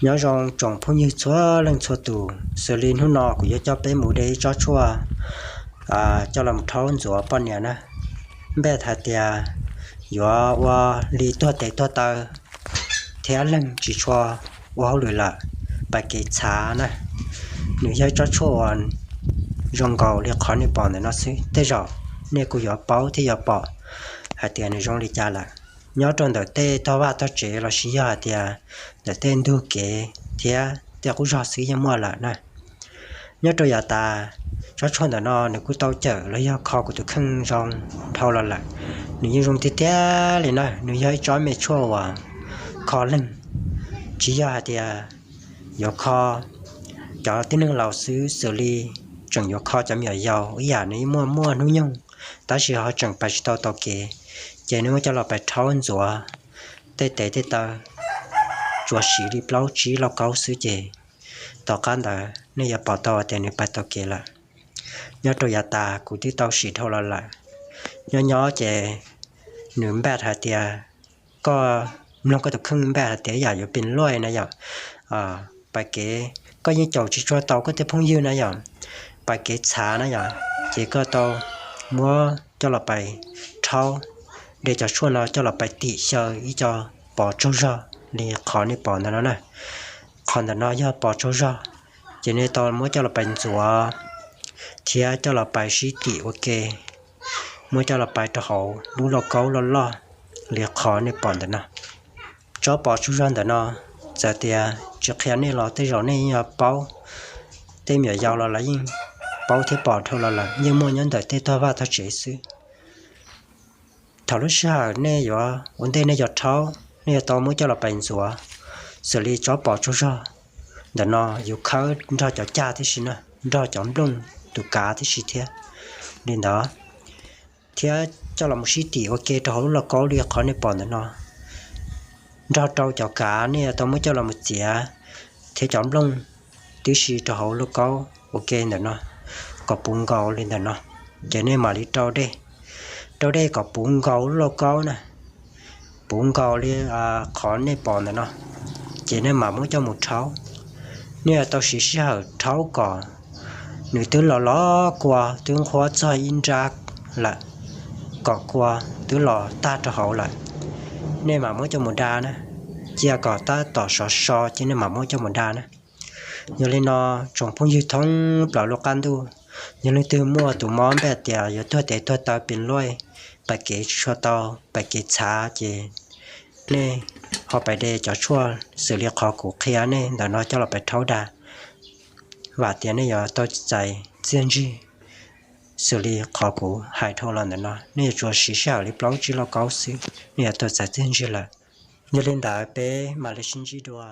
Nyob zoo tsoom phooj ywg txhua leej txhua tus, xws li hnub no kuv yuav coj peb mus de ib tsob tshuaj coj los rhaub ntxuav poj niam na. Npaj hais tias yuav ua li tuag tes tuag taw thiab leeg tsis tshua ua hauj lwm lawm, pais kev txhav na. Nws yog ib tsob tshuaj uas zoo nkaus li qhov nej pom ntawm no xwb. Tej zaum nej kuj yuav paub thiab yuav pom hais tias nws zoo li cas lawm. Nyob rau ntawm tej tog vaj tog tsev lossis yog hais tias ntawm tej ntug kev thiab tej qub zog xwb yeej muaj lawm na. Nyob rau yav tas, tsob tshuaj ntawm no nws kuj tau cawm los yog kho kuv tus kheej zoo dhau los lawm. Nws yeej zoo tiag tiag li na, nws yog ib tsob me tshuaj uas kho leeg, tsis yog hais tias yuav kho cov tib neeg laus xwb, xws li tseem yuav kho cov me nyuam yaus ib yam nws yeej muaj muaj hnub nyoog, tab sis ho tseem pais tsis tau taug kev, ces nws muab coj los pais rhaub ntxuav tej tes tej taw, tsuas siv li plaub tsib lauj kaub xwb ces tom qab ntawd nej yuav pom tau tias nws pais taug kev lawm. Nyob rau yav tas kuv twb tau sim dhau los lawm. Nyob nyob ces nws npaj hais tias, koj mloog koj tus kheej npaj hais tias yam yuav pes luaj na yom, pais kev, koj yeej caum tsis tshua tau koj tej phooj ywg na yom, pais kev txhav na yom, ces koj tau muab coj los pais rhaub, de cov tshuaj no coj los pais tim xyaw ib co pos tsaug zog li qhov nej pom ntawm no na. Qhov ntawm no yog pos tsaug zog, ces nej tau muab coj los pais ntxuav thiab coj los pais sib tim ua ke, muab coj los pais rau hauv lub lauj kaub loj loj li qhov nej pom ntawm no. Tsob pos tsaug zog ntawm no, txawm tias tsis qhia nej los tej zaum nej yeej yuav paub, tej me nyuam yaus los lawv yeej paub thiab pom dhau los lawm, yeej muaj nyob ntawm tej tog vaj tog tsev xwb. Thaum lub sij hawm nej yuav ua ntej nej yuav rhaub, nej yuav tau muab coj los pais ntxuav, xws li tsob pos tsaug zog ntawm no yus khawb nrog cov cag tib si na, nrog cov nplooj tus kav tib si thiab li ntawd, thiab coj los mus sib tim ua ke rau hauv lub lauj kaub li qhov nej pom ntawm no. Nrog rau cov kav nej yuav tau muab coj los mus txiav thiab cov nplooj tib si rau hauv lauj kaub ua ke ntawm no kom puv nkaus li ntawm no, ces nej mam li rau dej, rau dej kom puv nkaus lub lauj kaub na, puv nkaus li qhov nej pom ntawm no, ces nej mam muab coj mus rhaub. Nej yuav tau siv sij hawm rhaub kom nws twb los los kua, twb nqhuab txog ib nrab lawm, kom kua twb los tag rau hauv lawm, nej mam muab coj mus da na. Cia kom tab tom sov so ces nej mam muab coj mus da na. Yog li no, tsoom phooj ywg thoob plaws lub qab ntuj, yog leej twg muaj tus mob npaj tias yuav tuag tes tuag taw pes luaj, pais kev tsis tshua tau, pais kev txhav ces nej ho pais de cov tshuaj xws li qhov kuv qhia nej ntawm no coj los pais rhaub da, vam tias nej yuav tau txais txiaj ntsig xws li qhov kuv hais dhau los ntawm no. Nej yuav tsum siv sij hawm li plaub tsib lauj kaub xwb nej yuav tau txais txiaj ntsig lawm. Yog li ntawd peb mam li sib ntsib dua.